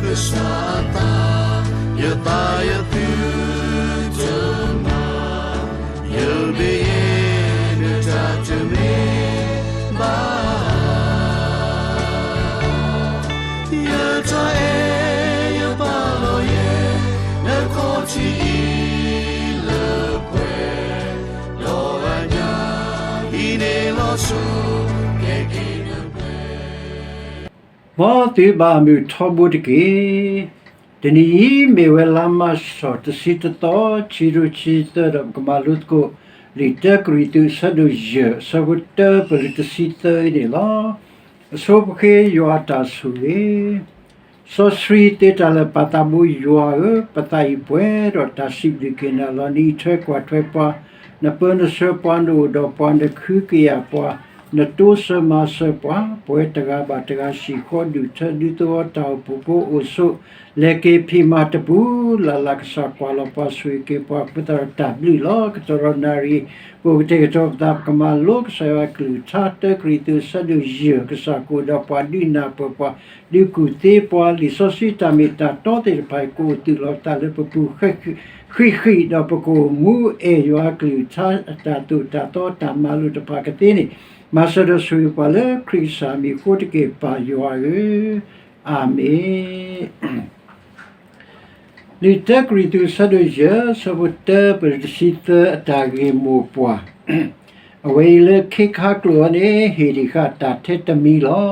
ကစၢ်အသး, ယသးယသုတမၤ, ယမ့ၢ်ယဲ နတၢ်တမ့ၢ်ဘၣ်. ယတၢ်အဲၣ်ယပာ်လီၤယဲ နခီၣ်ထံးအံၤလၢပှဲၤ, ဒီးအညၣ်အံၤန့ၣ်လီၤဆီ ကဲက့ၤနပှဲၤ မ်သုဘၣ်မုာ်ထီဘိတက့ၢ်. တနံၤအံၤမ့ၢ်ဝဲလါမးရှး တဆံတသီ ခံကထိခံဆံသၢ ဒီးပကမၤလိသကိး လံာ်တၢကရံၣ်သူး အဆၢဒိၣ်ယဲၢ် အဆၢဖိတၢပၢၢ်လၢတဆံသၢအံၤန့ၣ်လီၤ. အဆိပဃ့ယွၤအတၢ်ဆိၣ်ဂ့ၤ စီဆှံသ့တၢ်လၢာ် ပၢ်သးဘိယွၤဧၢ, ပသးအံၤပှဲၤဒီးတၢ်စံးဘျုးက့ၤနၤလီၤ. နအံးထွဲကွၢ်ထွဲပှၤ, နပၢနဆှၢပှၤ, နအိၣ်ဒီးပှၤ, နကဟုကယာ်ပှၤ, နတိစၢၤမၤစၢၤပှၤ, ပဝဲတဂၤဘၣ်တဂၤ စံၣ်ဃီဒုၣ်ထၢဒုးသဝီတၢ်အိၣ်ဖှိၣ်ဖိအိၣ်ဆိး, လဲၤက့ၤဖံးမၤတပူၤလၢ်လၢ် ကစၢ်ကွၢ်လီၤပှၤဆိၣ်ဂ့ၤက့ၤပှၤ အဃိသတးဒီးတၢ်ဘျုးလီၤ. ကတီၢ်ဒီးနၣ်ရံၣ် ပအိၣ်ကတဲာ်ကတီၤပသး ပကမၤလိကစၢ်ယွၤအကလုၢ်ကထါ တၢကရံၣ်သူး အဆၢဒိၣ်ယဲၢ် ကစၢ်ကအိၣ်ဒီးပှၤ ဒုးနၢ်ပၢၢ်ပှၤ ဒုးကူၣ်သ့ပှၤ လံာ်စီဆှံတၢ်မ့ၢ်တၢ်တီသ့ၣ်တဖၣ်အံၤ ကအိၣ်သူၣ်လီၤသးလၢပပူၤ ဃံးဃံး ဒီးပကအိၣ်မူအဲၣ်ယွၤအကလုၢ်ကထါ အတၢ်သိၣ်တၢ်သီတၢ်မၤလိာ်တဖၣ်ကသ့န့ၣ် မၤစၢၤဒီးဆိၣ်ဂ့ၤပှၤလၢခရံာ်ကစၢ်အမံၤအဃိတက့ၢ် ပၢ်ယွၤဧၢ, အၤမ့ၣ်. လံာ်တၢကရံၣ်သူး အဆၢဒိၣ်ယဲၢ် အဆၢဖိတၢပၢၢ်တဆံသၢ အတၢ်ဂ့ၢ်မိၢ်ပှၢ်, အဝဲအံၤလၢခ့ခါကျိာ်အံၤန့ၣ် ဟ့ၣ်ဒံးဃာ်တၢ်ထဲတမံၤလီၤ.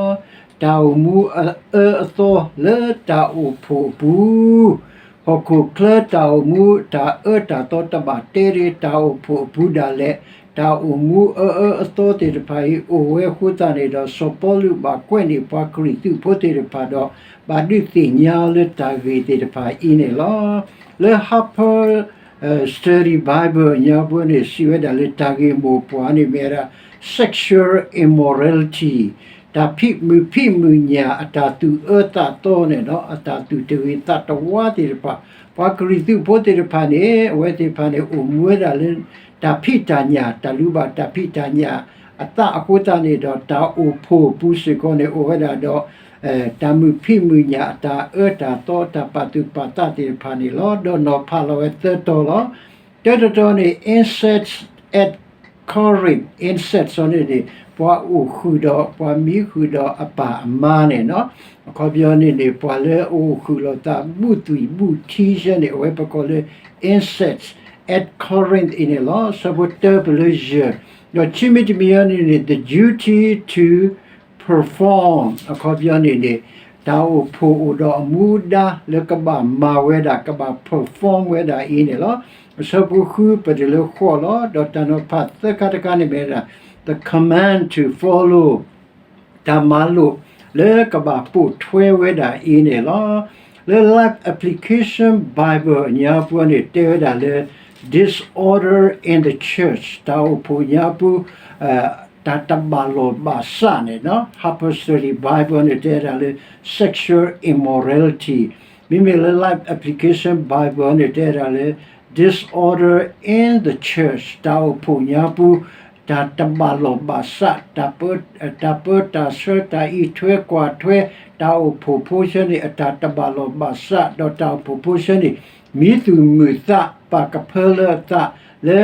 တၢ်အိၣ်မူအအၢအသီလၢတၢ်အိၣ်ဖှိၣ်အပူၤ ဟီၣ်ခိၣ်ချၢတၢ်အိၣ်မူ တၢ်အၢတၢ်သီတဘၣ်တဲဒၣ် တၢ်အိၣ်ဖှိၣ်အပူၤဒၣ်လဲာ် တၢ်အိၣ်မူအအၢအသီသ့ၣ်တဖၣ်အံၤ အိၣ်ဝဲအဃိသတးန့ၣ်ဒီး စီၤပီလူးဘၣ်ကွဲးန့ၢ်ပှၤကရံၣ်သူးဖိသ့ၣ်တဖၣ်ဒီး ဘၣ်ဒုးသ့ၣ်ညါအီၤလၢတၢ်ဂ့ၢ်သ့ၣ်တဖၣ်အံၤန့ၣ်လီၤ. လၢ Harper Study Bible အညါပူၤန့ၣ် စံးဝဲဒၣ်လၢတၢ်ဂ့ၢ်မိၢ်ပှၢ်န့ၣ်မ့ၢ်ဝဲဒၣ် sexual immorality တၢ်ဖံးမုာ်ဖံးမုာ်ညၣ် အတၢ်သူၣ်အၢသးသီန့ၣ်ဒီး အတၢ်သူၣ်တဂ့ၤသးတဝါသ့ၣ်တဖၣ် ပှၤကရံၣ်သူးဖိသ့ၣ်တဖၣ်န့ၣ် အဝဲသ့ၣ်တဖၣ်န့ၣ် အိၣ်မူဝဲဒၣ်လၢ တၢ်ဖံးတၢ်ညၣ် တၢ်လူၤဘၣ်တၢ်ဖံးတၢ်ညၣ်အသးအဃိသတးန့ၣ်ဒီး တၢ်အိၣ်ဖှိၣ်အပူၤစ့ၢ်ကီးန့ၣ် အိၣ်ဝဲဒၣ်ဒီး တၢ်မုာ်ဖံးမုာ်ညၣ် အတၢ်အၢတၢ်သီ အတၢ်ပာ်သူၣ်ပာ်သးသ့ၣ်တဖၣ်န့ၣ်လီၤ. ဒီးနီၤဖးလီၤဝဲသၢတီၤလီၤ. တၢတတီၤန့ၣ် incest at Corinth, incest န့ၣ်န့ၣ် ပှၤအိၣ်ဃုာ်ဒီး ပှၤမံဃုာ်ဒီးအပၢ်အမါန့ၣ်လီၤ. အခီပညီန့ၣ်န့ၣ် ပှၤလၢအအိၣ်ဃုာ်လိာ်သး ဘူးသွံၣ်ဘူးထံဆၢန့ၣ် အဝဲပကိးလၢ incest at Corinth အံၤန့ၣ်လီၤ. အဆၢဖိတၢပၢၢ်လၢယဲၢ်, ဒီးခံမံၤတမံၤအံၤန့ၣ်န့ၣ် the duty to perform အခီပညီန့ၣ်န့ၣ် တၢ်အိၣ်ဖှိၣ်အိၣ်ဒီးအမူဒါလၢကဘၣ်မၤဝဲဒၣ် ကဘၣ် perform ဝဲဒၣ်အံၤန့ၣ်လီၤ. အဆၢဖိဃုပတုၤလၢဃိးလီၤ. ဒီးတၢ်နီၤဖးသၢခါတခါန့ၣ်မ့ၢ်ဝဲဒၣ် the command to follow တၢ်မၤလိာ်လၢကဘၣ်ပိာ်ထွဲဝဲဒၣ်အံၤန့ၣ်လီၤ. လၢ Life Application Bible အညါပူၤန့ၣ် တဲဝဲဒၣ်လၢ disorder in the church တၢ်အိၣ်ဖှိၣ်ညါပူၤ တၢ်တဘၣ်လိာ်ဘၣ်စးန့ၣ်လီၤ. Harper Study Bible န့ၣ် တဲဝဲဒၣ်လၢ sexual immorality မ့မ့ၢ်လၢ Life Application Bible န့ၣ် တဲဝဲဒၣ်လၢ disorder in the church တၢ်အိၣ်ဖှိၣ်ညါပူၤ တၢ်တဘၣ်လိာ်ဘၣ်စး တၢ်ပၢတၢ်ဆှၢ တၢ်အံးထွဲကွၢ်ထွဲ တၢ်အိၣ်ဖှိၣ်ဖိဆၢန့ၣ် အတၢ်တဘၣ်လိာ်ဘၣ်စး ဒီးတၢ်အိၣ်ဖှိၣ်ဖိဆၢန့ၣ် မံသူၣ်မုာ်သး ပာ်ကဖၢလၢအသး လၢ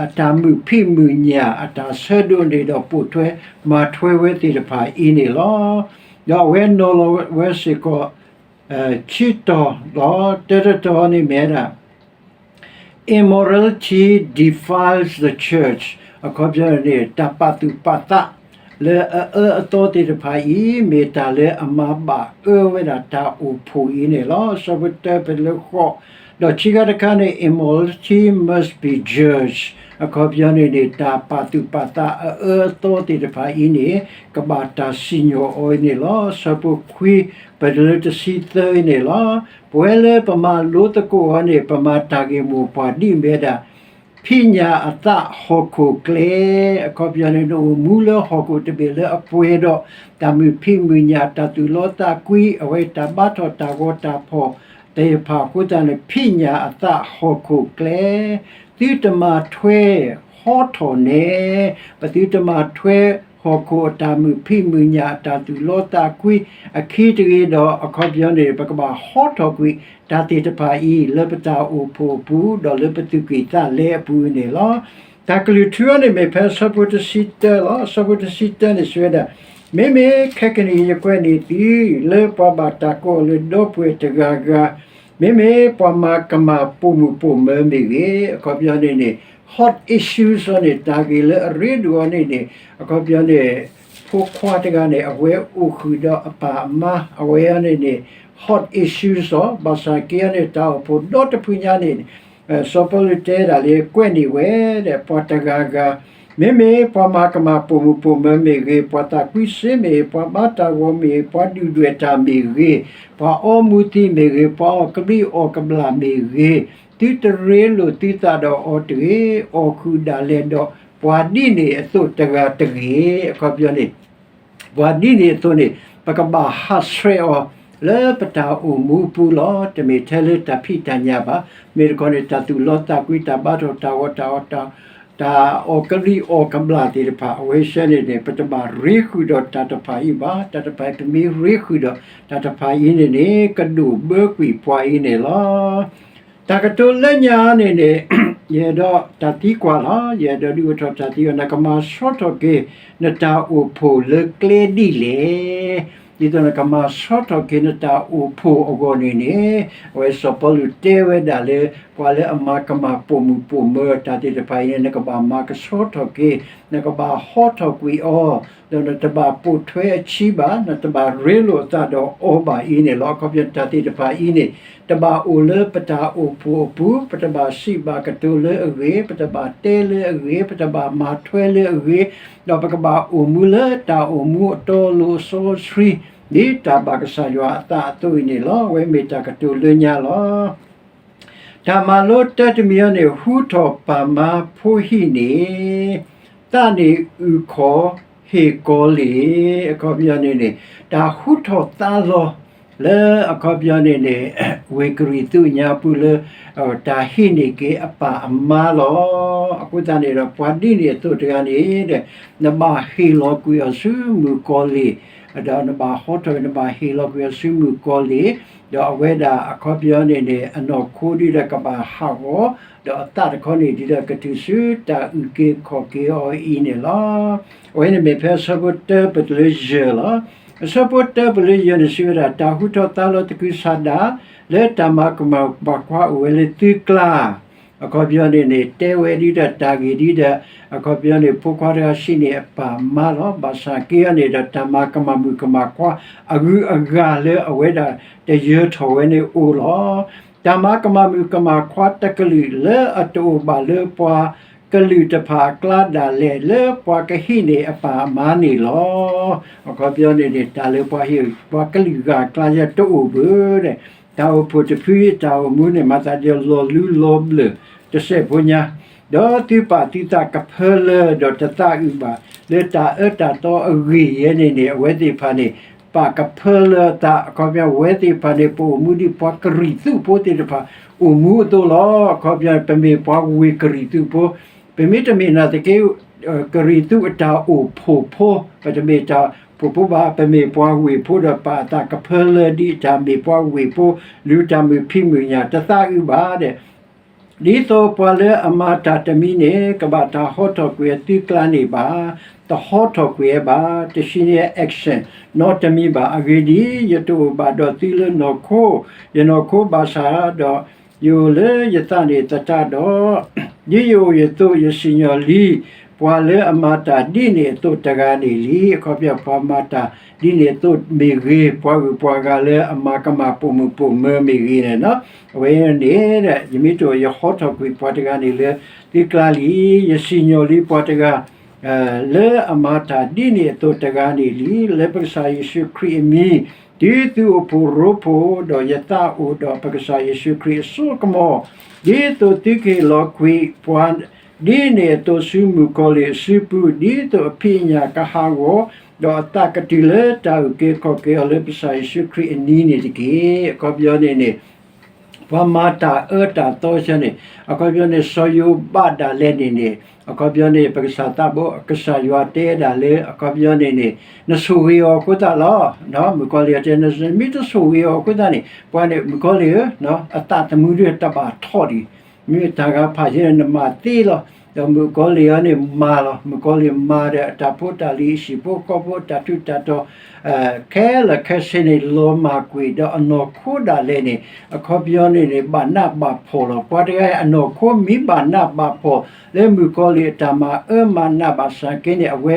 အတၢ်မုာ်ဖံးမုာ်ညၣ် အတၢ်ဆၢဒိးန့ၣ်ဒီးပိာ်ထွဲမၤထွဲဝဲသ့ၣ်တဖၣ်အံၤန့ၣ်လီၤ. ဒီးအဝဲနီၤလီၤဝဲစ့ၢ်ကီး ခံတီၤလီၤ. တၢတတီၤန့ၣ်မ့ၢ်ဝဲဒၣ် immorality defiles the church အခီပညီန့ၣ် တၢ်ပာ်သူၣ်ပာ်သး လၢအအၢအသီသ့ၣ်တဖၣ်အံၤ မ့ၢ်တၢ်လၢအမၤဘၣ်အၢဝဲဒၣ်တၢ်အိၣ်ဖှိၣ်အံၤန့ၣ်လီၤ. အဆၢဖိတၢပၢၢ်လၢဃိး, ဒီးခံခါတခါန့ၣ် immorality must be judged အခီပညီန့ၣ်န့ၣ် တၢ်ပာ်သူၣ်ပာ်သးအအၢအသီသ့ၣ်တဖၣ်အံၤန့ၣ် ကဘၣ်တၢ်စံၣ်ညီၣ်အီၤအံၤန့ၣ်လီၤ. အဆၢဖိခွံ ပတုၤလၢတဆံသၢအံၤန့ၣ်လီၤ. ပဝဲလၢပမၤလိသကိးအီၤန့ၣ် ပမၤတၢ်ဂ့ၢ်မိၢ်ပှၢ်ဒ်အမ့ၢ်ဝဲဒၣ် ဖံးညၣ်အသးဟီၣ်ခိၣ်ကျဲ, အခီပညီန့ၣ် နအိၣ်မူလၢဟီၣ်ခိၣ်တဘ့ၣ်လၢအပှဲၤဒီး တၢ်မုာ်ဖံးမုာ်ညၣ် တၢ်သူၣ်လီသးကွံ အဝဲတၢ်ဘါထီၣ်တၢ်ဂီၤတၢ်ဖီၣ်သ့ၣ်တဖၣ်အဃိသတးန့ၣ် ဖံးညၣ်အသးဟီၣ်ခိၣ်ကျဲ, သုတမၤထွဲဟီထီၣ်နဲ, ပသုတမၤထွဲ ဟီၣ်ခိၣ်အတၢ်မုာ်ဖံးမုာ်ညၣ်အတၢ်သူၣ်လီသးကွံအခံတဂ့ၤဒီး အခီပညီန့ၣ် ပကဘၣ်ဟီထီၣ်ကွံာ်တၢ်သ့ၣ်တဖၣ်အံၤ လၢပတၢ်အိၣ်ဖှိၣ်အပူၤ ဒီးလၢပသူၣ်ကံၢ်သးလဲအပူၤန့ၣ်လီၤ. တၢ်ကလုၢ်ထူအံၤန့ၣ်မ့ၢ်ဖဲအဆၢဖိတဆံတၢလီၤ. အဆၢဖိတဆံတၢန့ၣ်စံးဝဲဒၣ်, မ့မ့ၢ်ခဲကနံၣ်အံၤယကွဲးန့ၢ်သု လၢပှၤဘၣ်တၢ်ကိးအီၤလၢဒီပုၢ်ဝဲၢ်တဂၤဂၤ မ့မ့ၢ်ပှၤမၤကမၣ်ပိာ်မုၣ်ပိာ်မၢၤမ့ၢ်ဂ့ၤ, အခီပညီန့ၣ်န့ၣ် heart issues အီၤန့ၣ် တၢ်ဂ့ၢ်လၢအရ့ဒိၣ်အီၤန့ၣ်န့ၣ် အခီပညီန့ၣ် ဖိခွါတဂၤန့ၣ် အဝဲအိၣ်ဃုာ်ဒီးအပၢ်အမါ အဝဲအီၤန့ၣ်န့ၣ် heart issues အီၤ ဘၣ်ဆၣ်က့အီၤန့ၣ် တၢ်အိၣ်ဖှိၣ်ဒီတဖုညါန့ၣ် စီၤပီလူးတဲဒၣ်လၢကွဲးန့ၢ်ဝဲဒၣ် ပှၤတဂၤဂၤ မ့မ့ၢ်ပှၤမၤကမၣ်ပိာ်မုၣ်ပိာ်မၢၤမ့ၢ်ဂ့ၤ, ပှၤသးကွံစ့မ့ၢ်ဂ့ၤ, ပှၤဘါတၢ်ဂီၤမ့ၢ်ဂ့ၤ, ပှၤဒုၣ်ဒွဲၣ်တၢ်မ့ၢ်ဂ့ၤ, ပှၤအီမူၤသံမ့ၢ်ဂ့ၤ, ပှၤအီၣ်ကဘျံးအီၣ်ကဘျၣ်မ့ၢ်ဂ့ၤ, သုတရ့လိာ်သုသးဒီးအီၤတဂ့ၤ, အီၣ်ဃုာ်ဒၣ်လဲာ်ဒီး ပှၤဒ်န့ၣ်အသိးတဂၤတဂ့ၤ. အခီပညီန့ၣ် ပှၤဒ်န့ၣ်အသိးန့ၣ် ပကဘၣ်ဟးဆှဲးအီၤ လၢပတၢ်အိၣ်မူပူၤလီၤ. တမ့ၢ်ထဲလၢတၢ်ဖံးတၢ်ညၣ်ဘၣ်. မ့ၢ်တခီန့ၣ် တၢ်သူၣ်လီသးကွံ တၢ်ဘါထီၣ်တၢ်ဂီၤ တၢ်အီၣ် တၢ်အီၣ်ကဘျံးအီၣ်ကဘျၣ်သ့ၣ်တဖၣ် အဝဲဆဲန့ၣ်န့ၣ် ပတဘၣ်ရ့ဃုာ်ဒီးတၢ်တဖၣ်အံၤဘၣ်. တၢ်တဖၣ်အံၤ ပမ့ၢ်ရ့ဃုာ်ဒီးတၢ်တဖၣ်အံၤန့ၣ်န့ၣ် ကဒိၣ်ဘၢကွံာ်ပှၤအံၤန့ၣ်လီၤ. တၢ်ကတိၤလၢညါန့ၣ်န့ၣ် ယအဲၣ်ဒိးတၢ်သံကွၢ်လီၤ. ယအဲၣ်ဒိးဒုးအိၣ်ထီၣ်တၢ်သံကွၢ် နကမၤဆှီထီၣ်က့ၤ နတၢ်အိၣ်ဖှိၣ်လၢကျဲဒ်လဲၣ်. ဒ်သိးနကမၤဆှီထီၣ်က့ၤနတၢ်အိၣ်ဖှိၣ်အဂီၢ်န့ၣ်န့ၣ် အဝဲစီၤပီလူးတဲဝဲဒၣ်လၢ ပှၤလၢအမၤကမၣ်ပိာ်မုၣ်ပိာ်မၢၤတၢ်သ့ၣ်တဖၣ်အံၤန့ၣ် နကဘၣ်မၤကဆှီထီၣ်က့ၤ, နကဘၣ်ဟီထီၣ်ကွံာ်အီၤ, ဒီးနတဘၣ်ပိာ်ထွဲအဆံးဘၣ်, နတဘၣ်ရ့လိာ်အသးဒီးအီၤဘၣ်အံၤန့ၣ်လီၤ. အခီပညီတၢ်သ့ၣ်တဖၣ်အံၤန့ၣ် တဘၣ်အိၣ်လၢပတၢ်အိၣ်ဖှိၣ်အပူၤ, ပတဘၣ်စံးဘၣ်ကတိၤလၢအဂ့ၤ, ပတဘၣ်တဲလၢအဂ့ၤ, ပတဘၣ်မၤထွဲလၢအဂ့ၤ, ဒီးပကဘၣ်အိၣ်မူလၢတၢ်အိၣ်မူအတီအလိၤအစီအဆှံ ဒ်တၢ်ဘၣ်ကစၢ်ယွၤအသးအသိးအံၤန့ၣ်လီၤ. အဝဲမ့ၢ်တၢ်ကတိၤလၢညါလီၤ. တၢ်မၤလိတၢ်တမံၤအံၤန့ၣ် ဟူထီၣ်ပၢ်မါဖိဟံၣ်န့ၣ် သးန့ၣ်အုၣ်ခီၣ်ဟ့ၣ်ကီၤလ့ၣ်. အခီပညီန့ၣ်န့ၣ် တၢ်ဟူထီၣ်သါလီၤ လၢအခီပညီန့ၣ်န့ၣ် ဝ့ၢ်ကရံၣ်သူးညါပူၤလၢ တၢ်ဟံးန့ၢ်က့ၤအပၢ်အမါလီၤ. အဃိသတးန့ၣ်ဒီး ပှၤဒ်န့ၣ်အသိးတဂၤန့ၣ်ဒီး နဘၣ်ဟ့ၣ်လီၤကွံာ်အီၤဆူမုၣ်ကီၤလ့ၣ်, ဒီးနဘၣ်ဟီထီၣ် နဘၣ်ဟ့ၣ်လီၤကွံာ်အီၤဆူမုၣ်ကီၤလ့ၣ်, ဒီးအဝဲဒၣ်အခီပညီန့ၣ်န့ၣ် အနီၢ်ခိဒ်ဒီးကဘၣ်ဟးဂီၤ, ဒီးအသးတခီန့ၣ်ဒ်ဒီးကတုၤဆူတၢ်အုၣ်က့ၤခီၣ်က့ၤအီၤအံၤန့ၣ်လီၤ. အဝဲန့ၣ်မ့ၢ်ဖဲအဆၢဖိတၢပတုၤလၢယဲၢ်လီၤ. အဆၢဖိတၢပတုၤလၢယဲၢ်န့ၣ်စံးဝဲဒၣ် တၢ်ဟူထီၣ်သါလီၤသကုၤဆးဒး လၢတၢ်မၤကမၣ်ပှၤခွါအိၣ်ဝဲလၢသုကျါ အခီပညီန့ၣ်န့ၣ် တဲဝဲဒ်ဒီးတၢ်ဂ့ၢ်ဒ်ဒီး အခီပညီန့ၣ် ဖိခွါတဂၤဟံးန့ၢ်အပၢ်မါလီၤ. ဘၣ်ဆၣ်က့အီၤန့ၣ်ဒီး တၢ်မၤကမၣ်မုၣ်ကမၣ်ခွါအဂုၤအဂၤလၢအဝဲဒၣ်တယၢၤထီၣ်ဝဲန့ၣ်အိၣ်လီၤ. တၢ်မၤကမၣ်မုၣ်ကမၣ်ခွါတကလုာ်လၢအတအိၣ်ဘၣ်လၢပှၤကလုာ်တဖၣ်အကျါဒၣ်လဲာ် လၢပှၤကဟံးန့ၢ်အပၢ်အမါန့ၣ်လီၤ. အခီပညီန့ၣ်န့ၣ် တၢ်လၢပှၤဟံး ပှၤကလုာ်ဂၤအကျါယတအိၣ်ဘၣ်ဒီး တၢ်အိၣ်ဖှိၣ်တဖုအံၤ တၢ်အိၣ်မူန့ၣ် မၤသးဒ်လီၤလူလီၤဘျၢၣ်တစဲးဖိညါ, ဒီးသုပာ်သုသးကဖၢလၢ ဒီးတသးအုးဘၣ်လၢတၢ်အၢတၢ်သီအဂ့ၢ်ယဲန့ၣ်န့ၣ် အဝဲသ့ၣ်တဖၣ်န့ၣ် ပာ်ကဖၢလၢအသး အခီပညီ အဝဲသ့ၣ်တဖၣ်န့ၣ် ပအိၣ်မူဒ်ပှၤကရံၣ်သူးဖိသ့ၣ်တဖၣ် အိၣ်မူအသိးလီၤ. အခီပညီ ပမ့ၢ်ပှၤဝ့ၢ်ကရံၣ်သူးဖိ ပမ့ၢ်တမ့ၢ်နာ်သက့ ကရံၣ်သူးအတၢ်အိၣ်ဖှိၣ်ဖိ, ပတမ့ၢ်တၢ်အိၣ်ဖှိၣ်ဖိဘၣ်, ပမ့ၢ်ပှၤဝ့ၢ်ဖိဒီး ပာ်အသးကဖၢလၢဒ်အတၢ်မ့ၢ်ပှၤဝ့ၢ်ဖိ, လူၤတၢ်မုာ်ဖံးမုာ်ညၣ် တသးအုးဘၣ်ဒီး ဒ်သိးပှၤလၢအမၤတၢ်တမံၤန့ၣ် ကဘၣ်တၢ်ဟီထီၣ်ကွံာ်အသုကျါန့ၣ်ဘၣ်, တဟီထီၣ်ကွံာ်ဝဲဘၣ်, တ senior action နီတမံၤဘၣ်. အဂ့ၢ်ဒ်အံၤ, ယတအိၣ်ဘၣ်ဒီးသုလၢနီၢ်ခိ, ယနီၢ်ခိဘၣ်ဆၣ်ဒီး ယအိၣ်လၢယသးန့ၣ်သတးဒီး, ဒ်ယအိၣ်ယသိး ယစံၣ်ညီၣ်လံ ပှၤလၢအမၤတၢ်ဒ်န့ၣ်အသိးတဂၤန့ၣ်လံ. အခီပညီ ပှၤမၤတၢ်ဒ်န့ၣ်အသိးမ့ၢ်ဂ့ၤ, ပှၤဂုၤပှၤဂၤလၢအမၤကမၣ်ပိာ်မုၣ်ပိာ်မၢၤမ့ၢ်ဂ့ၤန့ၣ်, အဝဲန့ၣ် ယမ့ၢ်တအိၣ် ယဟီထီၣ်ကွံာ်ပှၤတဂၤန့ၣ်လၢသုကျါလံ, ယစံၣ်ညီၣ်လံပှၤတဂၤ လၢအမၤတၢ်ဒ်န့ၣ်အသိးတဂၤန့ၣ်လံ. လၢပကစၢ်ယ့ၣ်ၡူးခရံာ်အမံၤ, တုၤသုအိၣ်ဖှိၣ်ရိဖှိၣ်, ဒီးယသးအိၣ်ဒီးပကစၢ်ယ့ၣ်ၡူးခရံာ်အစိကမီၤ, ဒ်သိးသုကဟ့ၣ်လီၤကွံာ်ပှၤ ဒ်န့ၣ်အသိးဆူမုၣ်ကီၤလံၢ်အစုပူၤ, ဒ်သိးအဖံးအညၣ်ကဟးဂီၤ, ဒီးအသးကတုၤလၢတၢ်အုၣ်က့ၤခီၣ်က့ၤအီၤလၢပကစၢ်ယ့ၣ်ၡူးခရံာ်အနံၤန့ၣ်တက့ၢ်. အခီပညီန့ၣ်န့ၣ် ပှၤမၤတၢ်အၢတၢ်သီဆၢန့ၣ် အခီပညီန့ၣ် စီၤယိၤဘးဒၣ်လဲာ်န့ၣ်န့ၣ် အခီပညီန့ၣ် ပကစၢ်သးဘိ ကစၢ်ယွၤတဲဒၣ်လၢ အခီပညီန့ၣ်န့ၣ် နဆိၣ်ဂ့ၤအီၤအဃိသတးလီၤ. မုၣ်ကီၤလံၢ်အတဲ နမ့ၢ်တဆိၣ်ဂ့ၤအီၤအဃိသတးန့ၣ် ပှၤန့ၣ် မုၣ်ကီၤလံၢ်ဧၢ, အသးသမူဒၣ်တဘၣ်ထီၣ်ဒံး, မ့ၢ်တၢ်ဂၤဖးယဲၢ်နမၤသ့လီၤ. ဒီးမုၣ်ကီၤလံၢ်အံၤန့ၣ်မၤလီၤ. မုၣ်ကီၤလံၢ်မၤဒီးအတၢ်ဖိတၢ်လံၤ အဟံၣ်ဖိဃီဖိ အတၢ်ထူးတၢ်တီၤ ခဲလၢာ်ခဲဆ့န့ၣ် လီၤမၢ်ကွံာ်ဒီးအနီၢ်ခိဒၣ်လဲာ်န့ၣ် အခီပညီန့ၣ်န့ၣ် ဘၣ်နးဘၣ်ဖှီၣ်လီၤ. ပှၤတဂၤအံၤအနီၢ်ခိမ့ၢ်ဘၣ်နးဘၣ်ဖှီၣ် လၢမုၣ်ကီၤလံၢ်အတၢ်မၤအၢမၤနးဘၣ်ဆၣ်က့န့ၣ် အဝဲ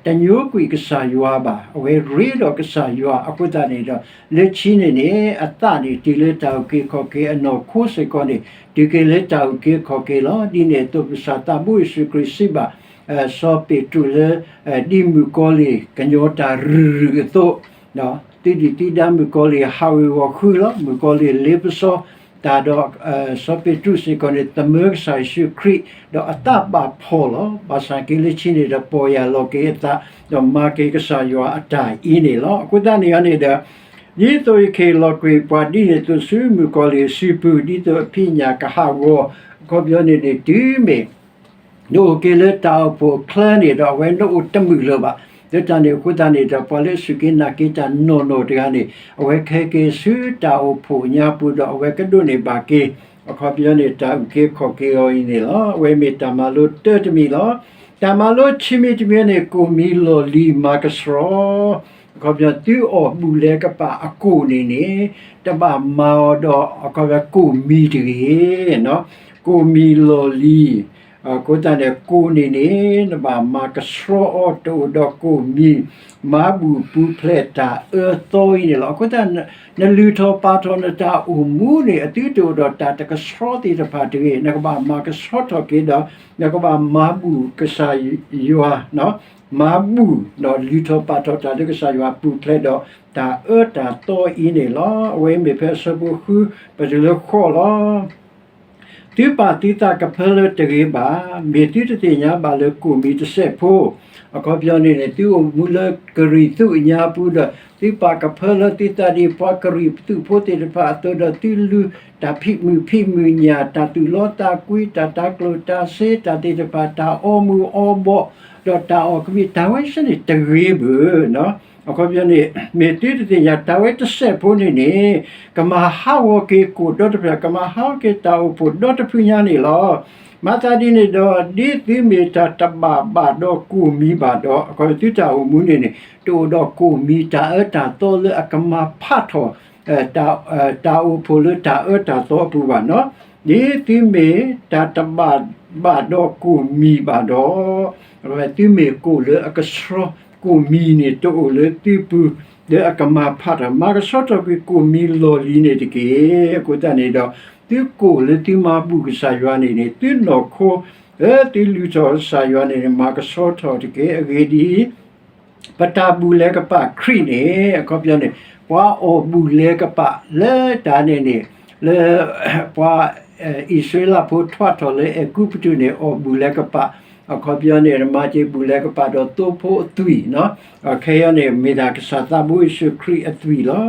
တညိကွံာ်ကစၢ်ယွၤဘၣ်, အဝဲရ့ဒီးကစၢ်ယွၤအဃိသတးန့ၣ်ဒီး လၢခံန့ၣ်န့ၣ် အသးန့ၣ်တုၤလၢတၢ်အုၣ်က့ၤခီၣ်က့ၤ အနီၢ်ခိစ့ၢ်ကီးန့ၣ် တုၤက့ၤလၢတၢ်အုၣ်က့ၤခီၣ်က့ၤလီၤ. ဒ်န့ၣ်အသိး ပကစၢ်သးဘိယ့ၣ်ၡူးခရံာ်စံးဘၣ် စီၤပ့းတရူးလၢ ဒ်မုၣ်ကီၤလံၢ်ကညီၤတၢ်ရုၢ်ရုၢ်အသိး သုဒံၣ်သုဒါမုၣ်ကီၤလံၢ်ဟးဝ့ၤဝီၤဃုလီၤ. မုၣ်ကီၤလံၢ်လ့ပစီတၢ်ဒီး စီၤပ့းတရူးစ့ၢ်ကီးန့ၣ် သမၢကစၢ်ယ့ၣ်ၡူးခရံာ် ဒီးအသးဘၣ်ဖှီၣ်လီၤ. ဘၣ်ဆၣ်က့လၢခံန့ၣ်ဒီး ပီၢ်ယၢ်လီၤက့ၤအသး ဒီးမၤက့ၤကစၢ်ယွၤအတၢ်အံၤန့ၣ်လီၤ. အဃိသတးန့ၣ်န့ၣ်ဒီး ဒ်သိးယကဟ့ၣ်လီၤကွံာ်ပှၤဒ်န့ၣ်အသိးဆူမုၣ်ကီၤလံၢ်စုပူၤ ဒ်သိးအဖံးညၣ်ကဟးဂီၤ အခီပညီန့ၣ်န့ၣ် တုၤမ့ၢ် နအိၣ်က့ၤလၢတၢ်အိၣ်ဖှိၣ်အချၢန့ၣ်ဒီး အဝဲနအိၣ်တမုာ်လၢၤဘၣ်. လၢတၢ်န့ၣ်အဃိသတးန့ၣ်ဒီး ပှၤလၢအစူၢ်က့ၤနာ်က့ၤတၢ်နီၢ်နီၢ်တဂၤန့ၣ် အဝဲကဟဲက့ၤဆူတၢ်အိၣ်ဖှိၣ်ညါပူၤဒီး အဝဲကဒိးန့ၢ်ဘၣ်က့ၤ အခီပညီန့ၣ် တၢ်အုၣ်က့ၤခီၣ်က့ၤအီၤအံၤန့ၣ်လီၤ. အဝဲမ့ၢ်တၢ်မၤလိတၢတမံၤလီၤ. တၢ်မၤလိခံမံၤတမံၤန့ၣ် ကိၣ်မံၤလီၢ်လံၤမၤကဆှီ အခီပညီသုအီၣ်ဘူၣ်လဲၤကပာ်အကိၣ်န့ၣ်န့ၣ် တဘၣ်မၤအီၤဒီး အခီပညီကိၣ်မံၤတဂ့ၤ. ကိၣ်မံၤလီၢ်လံၤ အဃိသတးန့ၣ် ကိၣ်န့ၣ်န့ၣ် နဘၣ်မၤကဆှီအီၤ တအိၣ်ဒီးကိၣ်မံၤ မၤဘူၣ်ပူၤဖျဲးတၢ်အၢသီအံၤန့ၣ်လီၤ. အဃိသတး နလုၢ်ထီၣ်ပာ်ထီၣ်နတၢ်အိၣ်မူန့ၣ် အသုတအိၣ်ဒီးတၢ်တကဆှီသ့ၣ်တဖၣ်တဂ့ၤ. နကဘၣ်မၤကဆှီထီၣ်က့ၤဒီး နကဘၣ်မၤဘူၣ်ကစၢ်ယွၤ မၤဘူၣ်ဒီးလုၢ်ထီၣ်ပာ်ထီၣ်တၢ်လၢကစၢ်ယွၤပူၤဖျဲးဒီး တၢ်အၢတၢ်သီအံၤန့ၣ်လီၤ. အဝဲမ့ၢ်ဖဲအဆၢဖိဃု ပတုၤလၢဃိးလီၤ. သုပာ်သုသးကဖၢလၢတဂ့ၤဘၣ်. မ့ၢ်သုတသ့ၣ်ညါဘၣ်လၢကိၣ်မံၤတစဲးဖိ အခီပညီန့ၣ်န့ၣ် သုအိၣ်မူလၢကရံၣ်သူးအညါပူၤဒီး သုပာ်ကဖၢလၢသုသးဒ်ပှၤကရံၣ်သူးဖိသ့ၣ်တဖၣ်အသိးဒီး သုလုၢ်တၢ်ဖံးမုၢ်ဖံးမုၢ်ညၣ် တၢ်သူၣ်လီသးကွံ တၢ်တၤကျိၣ်တၤစ့ တၢ်သ့ၣ်တဖၣ် တၢ်အီမူၤအီဘီၣ် ဒီးတၢ်အီၣ်ကမံး တၢ်ဝဲဆၢန့ၣ်တဂ့ၤဘၣ်. အခီပညီန့ၣ် မ့ၢ်သုတသ့ၣ်ညါတၢ်ဝဲတစဲးဖိန့ၣ်န့ၣ် ကမၤဟးဂီၤက့ၤကိၣ်ဒီတဖျၢၣ် ကမၤဟးဂီၤက့ၤတၢ်အိၣ်ဖှိၣ်ဒီတဖုညါန့ၣ်လီၤ. မၤသးဒ်န့ၣ်ဒီး ဒ်သုမ့ၢ်တၢ်တဘၣ်ဘၣ်ဒီးကိၣ်မံၤဘၣ်ဒီး အခီပညီသုတၢ်အိၣ်မူန့ၣ်န့ၣ် တအိၣ်ဒီးကိၣ်မံၤတၢ်အၢတၢ်သီလၢအကမၤဖးထီၣ် တၢ်အိၣ်ဖှိၣ်လၢတၢ်အၢတၢ်သီအပူၤဘၣ်နီၤ. ဒ်သုမ့ၢ်တၢ်တဘၣ်ဘၣ်ဒီးကိၣ်မံၤဘၣ်ဒီး သုမ့ၢ်ကိၣ်လၢအကဆှီ ကိၣ်မံၤန့ၣ်တအိၣ်လၢသုပူၤ လၢအကမၤဖးထီၣ် မၤကဆှီထီၣ်ကွံာ်ကိၣ်မံၤလီၢ်လံၤန့ၣ်တက့ၢ်. အဃိသတးန့ၣ်ဒီး သုကိၣ်လၢသုမၤဘူၣ်ကစၢ်ယွၤန့ၣ်န့ၣ် သုနီၢ်ခိ လၢသုလုၢ်ထီၣ်ကစၢ်ယွၤန့ၣ်န့ၣ် မၤကဆှီထီၣ်တက့ၢ်. အဂ့ၢ်ဒ်အံၤ ပတၢ်ဘူၣ်လဲၤကပာ်ခရံာ်န့ၣ် အခီပညီန့ၣ် ပှၤအီၣ်ဘူၣ်လဲၤကပာ်လၢတၢ်န့ၣ်န့ၣ် လၢ ပှၤအံၣ်စရ့လးဖိထွဲထီၣ်လၢအဲၤကူပတူးန့ၣ် အီၣ်ဘူၣ်လဲၤကပာ် အခီပညီန့ၣ် မၤစၢၤဘူၣ်လဲၤကပာ်ဒီးသိဖိအသွံၣ်နီၤ. ခဲအံၤန့ၣ် မ့ၢ်ဒၣ်ကစၢ်သးဘိယ့ၣ်ၡူးခရံာ်အသွံၣ်လီၤ.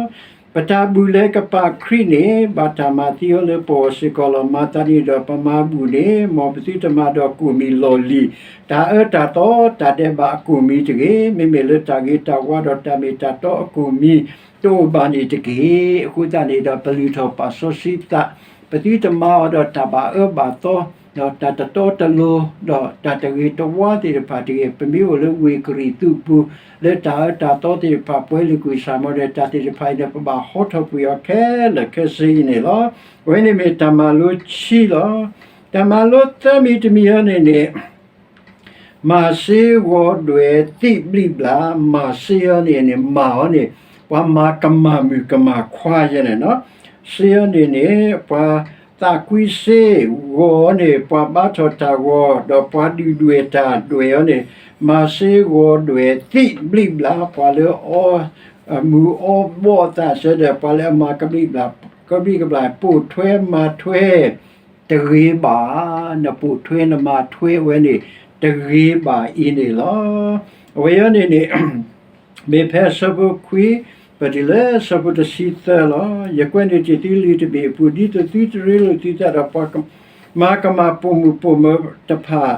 ပတၢ်ဘူၣ်လဲၤကပာ်ခရံာ်န့ၣ် ဘၣ်တၢ်မၤသံအီၤလၢပဂီၢ်စ့ၢ်ကီးလီၤ. မၤသးဒ်န့ၣ်ဒီး ပမၤဘူၣ်န့ၣ် မ်ပသုတမၤဒီးကိၣ်မံၤလီၢ်လံၤ တၢ်အၢတၢ်သီ တၢ်ဒဲးဘးအကိၣ်မံၤတဂ့ၤ. မ့မ့ၢ်လၢတၢ်ဂ့ၤတၢ်ဝါဒီးတၢ်မ့ၢ်တၢ်တီအကိၣ်မံၤ တအိၣ်ဘၣ်န့ၣ်တက့ၢ်. အဃိသတးန့ၣ်ဒီး ပလုၢ်ထီၣ်ပာ်စီဆှံသး ပသုတမၤအီၤဒီးတၢ်ဘၣ်အၢဘၣ်သီ ဒီးတၢ်တတီတလိၤ ဒီးတၢ်တဂ့ၤတဝါသ့ၣ်တဖၣ်တဂ့ၤ. ပမ့ၢ်အိၣ်လၢဝ့ၢ်ကရံၣ်သူးပူၤ လၢတၢ်အၢတၢ်သီသ့ၣ်တဖၣ် ပှဲၤလုၢ်ကွံာ်ဆၣ်မီၤဒီး တၢ်သ့ၣ်တဖၣ်အံၤန့ၣ် ပဘၣ်ဟီထီၣ်ကွံာ်အီၤခဲလၢာ်ခဲဆ့အံၤန့ၣ်လီၤ. အဝဲန့ၣ်မ့ၢ်တၢ်မၤလိခံလီၤ. တၢ်မၤလိသၢမံၤတမံၤအံၤန့ၣ်န့ၣ် မၤစ့ဂီၤဒွဲၣ်သံးဘျံးဘျး, မၤစ့အီၤန့ၣ်န့ၣ် မၤအီၤန့ၣ် ပှၤမၤကမၣ်မုၣ်ကမၣ်ခွါယဲန့ၣ်နီၤ. စ့အီၤန့ၣ်န့ၣ် ပှၤသးကွံစ့, ဂီၤအီၤန့ၣ် ပှၤဘါထီၣ်တၢ်ဂီၤ, ဒီးပှၤဒုၣ်ဒွဲၣ်တၢ်ဒွဲၣ်အီၤန့ၣ် မၤစ့ဂီၤဒွဲၣ်သံးဘျံးဘျး, ပှၤလၢအီမူၤအီဘီၣ်အသးစၢၤဒီး ပှၤလၢအမၤကဘျံးကဘျၣ် ပိာ်ထွဲမၤထွဲ တဂ့ၤဘၣ်. နပိာ်ထွဲနမၤထွဲဝဲန့ၣ် တဂ့ၤဘၣ်အံၤန့ၣ်လီၤ. အဝဲအံၤန့ၣ်န့ၣ် မ့ၢ်ဖဲအဆၢဖိခွံ, ဖ ပတုၤလၢဆၢဖိတဆံသၢလီၤ. ယကွဲးန့ၢ်တ့ၢ်သုလံာ်တဘ့ၣ်အပူၤ, ဒ်သိးသုတရ့လိာ်သုသးဒီးပှၤမၤကမၣ်ပိာ်မုၣ်ပိာ်မၢၤတဖၣ်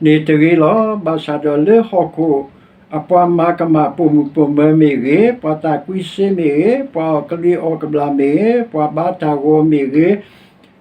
န့ၣ်တဂ့ၤလီၤ. ဘၣ်ဆၣ်ဒီးလၢဟီၣ်ခိၣ်အပှၤမၤကမၣ်ပိာ်မုၣ်ပိာ်မၢၤမ့ၢ်ဂ့ၤ, ပှၤသးကွံစ့မ့ၢ်ဂ့ၤ, ပှၤအီၣ်ကဘျံးအီၣ်ကဘျၣ်မ့ၢ်ဂ့ၤ, ပှၤဘါတၢ်ဂီၤမ့ၢ်ဂ့ၤ,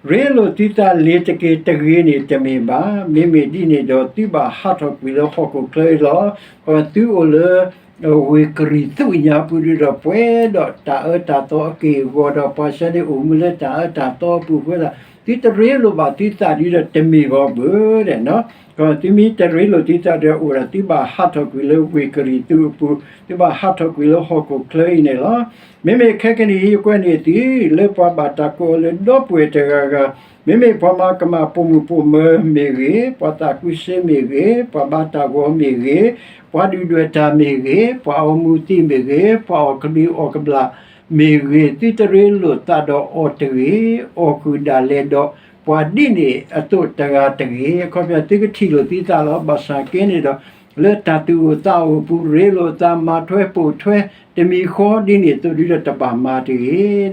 ရ့လိာ်သုသးလ့ၤတက့ၢ်တဂ့ၤန့ၣ်တမ့ၢ်ဘၣ်. မ့မ့ၢ်ဒ်န့ၣ်ဒီး သုဘၣ်ဟးထီၣ်ကွံာ်လၢဟီၣ်ခိၣ်ချၢအံၤလီၤ. သုအိၣ်လၢ ဝ့ၢ်ကရံၣ်သူးညါပူၤဒုဒီး ပှဲၤဒီးတၢ်အၢတၢ်သီအက့ၢ်အဂီၤဒီး ပှၤစဲန့ၣ်အိၣ်မူလၢတၢ်အၢတၢ်သီအပူၤအဃိသတး သုတရ့လိာ်ဘၣ်သုသးဒ်ဒီးတမ့ၢ်ဘၣ်ဘၣ်ဒီး သုမ့ၢ်တရ့လိာ်သုသးဒီးအိၣ်ဒီး သုဘၣ်ဟးထီၣ်ကွံာ်လၢဝ့ၢ်ကရံၣ်သူးအပူၤ, သုဘၣ်ဟးထီၣ်ကွံာ်လၢဟီၣ်ခိၣ်ချၢအံၤန့ၣ်လီၤ. မ့မ့ၢ်ခဲကနံၣ်အံၤ ယကွဲးန့ၢ်သု လၢပှၤဘၣ်တၢ်ကိးအီၤလၢဒီပုၢ်ဝဲၢ်တဂၤဂၤ, မ့မ့ၢ်ပှၤမၤကမၣ်ပိာ်မုၣ်ပိာ်မၢၤမ့ၢ်ဂ့ၤ, ပှၤသးကွံစ့မ့ၢ်ဂ့ၤ, ပှၤဘါတၢ်ဂီၤမ့ၢ်ဂ့ၤ, ပှၤဒုၣ်ဒွဲၣ်တၢ်မ့ၢ်ဂ့ၤ, ပှၤအီမူၤသံးမ့ၢ်ဂ့ၤ, ပှၤအီၣ်ကဘျံးအီၣ်ကဘျၣ်မ့ၢ်ဂ့ၤ, သုတရ့လိာ်သးဒီးအီၤတဂ့ၤ, အီၣ်ဃုာ်ဒၣ်လဲာ်ဒီးပှၤဒ်န့ၣ်အသိးတဂၤတဂ့ၤ. အခီပညီသုကထံၣ်လိာ်သုသးလီၤ. ဘၣ်ဆၣ်က့န့ၣ်ဒီး လၢတၢ်သူၣ်အိၣ်သးအိၣ်အပူၤ ရ့လိာ်သးမၤထွဲပိာ်ထွဲ တမံၤဃီဒ်န့ၣ်အသိးဒုဒီးတဘၣ်မၤတဂ့ၤဒီး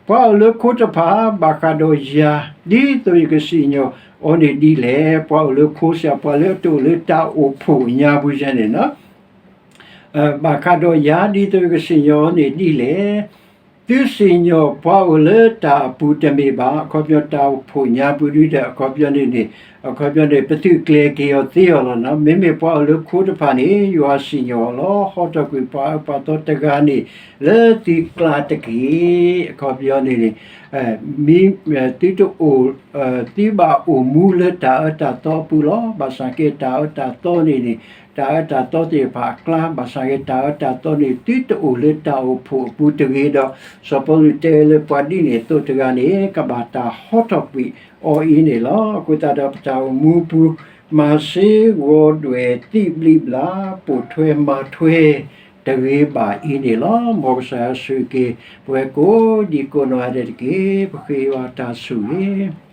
ပှၤအိၣ်လၢခိတဖၣ် ဘၣ်ဃးဒီးယၤ ဒ်သိးယကစံၣ်ညီၣ်အီၤန့ၣ်ဒ်လဲၣ်. ပှၤအိၣ်လၢခိစ့ၢ် ပှၤလၢအတအိၣ်လၢတၢ်အိၣ်ဖှိၣ်ညါပူၤစ့ၢ်န့ၣ် ဘၣ်ဃးဒီးယၤ ဒ်သိးယကစံၣ်ညီၣ်အီၤန့ၣ်ဒ်လဲၣ်. သုစံၣ်ညီၣ်ပှၤအိၣ်လၢတၢ်အပူၤတမ့ၢ်ဘၣ်. အခီပညီတၢ်အိၣ်ဖှိၣ်ညါပူၤဒုဒီး အခီပညီန့ၣ်န့ၣ် အခီပညီန့ၣ် ပသုးကျဲၤက့ၤအီၤသ့အီၤလီၤ. မ့မ့ၢ်ပှၤအိၣ်လၢခိတဖၣ်န့ၣ် ယွၤစံၣ်ညီၣ်အီၤလီၤ. ဟီထီၣ်ကွံာ်ပှၤအၢပှၤသီတဂၤန့ၣ် လၢသုကျါတက့ၢ်. အခီပညီန့ၣ်န့ၣ် မ့ သုတအိၣ် သုဘၣ်အိၣ်မူလၢတၢ်အၢတၢ်သီအပူၤလီၤ. ဘၣ်ဆၣ်က့တၢ်အၢတၢ်သီန့ၣ်န့ၣ် တၢ်အၢတၢ်သီသ့ၣ်တဖၣ်အကျါ, ဘၣ်ဆၣ်က့တၢ်အၢတၢ်သီန့ၣ် သုတအိၣ်လၢတၢ်အိၣ်ဖှိၣ်အပူၤတဂ့ၤဒီး စီၤပီလူးတဲဝဲလၢပှၤဒ်န့ၣ်အသိးတဂၤန့ၣ် ကဘၣ်တၢ်ဟီထီၣ်ကွံာ်အီၤအံၤန့ၣ်လီၤ. အဃိသတးဒီးပတၢ်အိၣ်မူပူၤ မၤစ့ဂီၤဒွဲၣ်သံးဘျံးဘျး ပိာ်ထွဲမၤထွဲ တဂ့ၤဘၣ်အံၤန့ၣ်လီၤ. မ်ကစၢ်ယွၤဆိၣ်ဂ့ၤက့ၤ ပဝဲကိးဒံကိးနီၢ်ဂၤဒဲးတက့ၢ်. ပဃ့ယွၤတၢ်ဆိၣ်ဂ့ၤ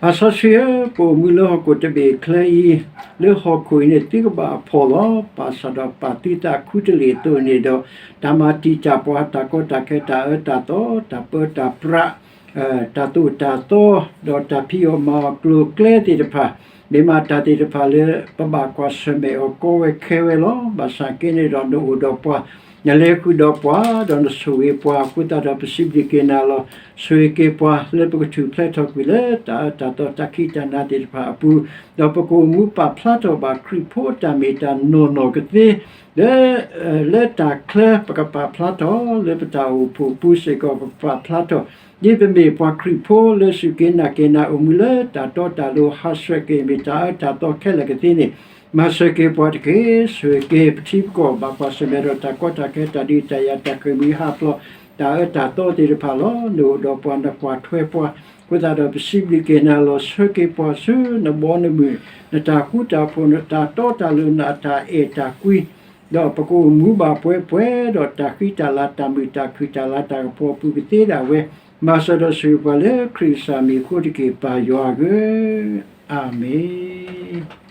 ပၢ်စီဆှံဧၢ, ပအိၣ်မူလၢဟီၣ်ခိၣ်တဘ့ၣ်ချၢအံၤ, လၢဟီၣ်ခိၣ်အံၤန့ၣ် သုကဘၣ်အဖှီၣ်လီၤ. ဘၣ်ဆၣ်ဒီးပာ်သုသးခူတလ့ၢ်အသိးန့ၣ်ဒီး တၢ်မၤတံာ်တာ်ပှၤ တၢ်ကီတၢ်ခဲ တၢ်အၢတၢ်သီ တၢ်ပၢတၢ်ပြး တၢ်သိၣ်တၢ်သီ ဒီးတၢ်ဖံးအီၣ်မၤအီၣ်ကျိၤကျဲသ့ၣ်တဖၣ်, မ့ၢ်မးတၢ်သ့ၣ်တဖၣ်လၢ ပဘၣ်ကွၢ်ဆၢၣ်မဲာ်အီၤကီဝဲခဲဝဲလီၤ. ဘၣ်ဆၣ်က့န့ၣ်ဒီး နအိၣ်ဒီးပှၤ, နလဲၤဃုာ်ဒီးပှၤ, ဒီးနဆိၣ်ဂ့ၤပှၤအဃိသတးဒီး ပစံးဘျုးက့ၤနၤလီၤ. ဆိၣ်ဂ့ၤက့ၤပှၤလၢပကထူၣ်ဖျဲးထီၣ်ကွံာ်လၢတၢ်အၢတၢ်သီတၢ်ခံးတၢ်နၤသ့ၣ်တဖၣ်အပူၤ, ဒီးပကအိၣ်မူပာ်ဖျါထီၣ်ဘၣ်ခရံာ်ဖိအတၢ်မ့ၢ်တၢ်နီၢ်နီၢ်ကသ့ လၢ လၢတၢ်ချၢပကပာ်ဖျါထီၣ်, လၢပတၢ်အိၣ်ဖှိၣ်ပူၤစ့ၢ်ကီးပကပာ်ဖျါထီၣ်, ဒ်ပမ့ၢ်ပှၤခရံာ်ဖိလၢစူၢ်က့ၤနာ်က့ၤနၤ အိၣ်မူလၢတၢ်တီတၢ်လိၤ ဟးဆှဲးက့ၤမ့ၢ်တၢ်အၢတၢ်သီခဲလၢာ်ကသ့န့ၣ်, မၤစၢၤက့ၤပှၤတက့ၢ်. ဆိၣ်ဂ့ၤက့ၤပထံပကီၢ် ဘၣ်ကွၢ်ဆၢၣ်မဲာ်ဒီးတၢ်ကီတၢ်ခဲ တၢ်ဒုးတၢ်ယၤ တၢ်ဃ့ၢ်မှံဟးဖျိး တၢ်အၢတၢ်သီသ့ၣ်တဖၣ်လီၤ. နအိၣ်ဒီးပှၤ နကွၢ်ထွဲပှၤ, အဃိသတးဒီးပစံးဘျုးက့ၤနၤလီၤ. ဆှၢက့ၤပှၤဆူနဘီနမုၢ်, နတၢ်ဃူတၢ်ဖိး နတၢ်တီတၢ်လိၤ နတၢ်အဲၣ်တၢ်ကွံ ဒီးပကအိၣ်မူဘၣ်ပှဲၤပှဲၤဒီးတၢ်ဃံတၢ်လၤ တၢ်မုာ်တၢ်ခုၣ် တၢ်လၤတၢ်ကပီၤအပူၤကသ့ဒၣ်ဝဲ, မၤစၢၤဒီးဆိၣ်ဂ့ၤပှၤလၢခရံာ်ကစၢ်မံၤအဃိတက့ၢ် ပၢ်ယွၤဧၢ, အၤမ့ၣ်.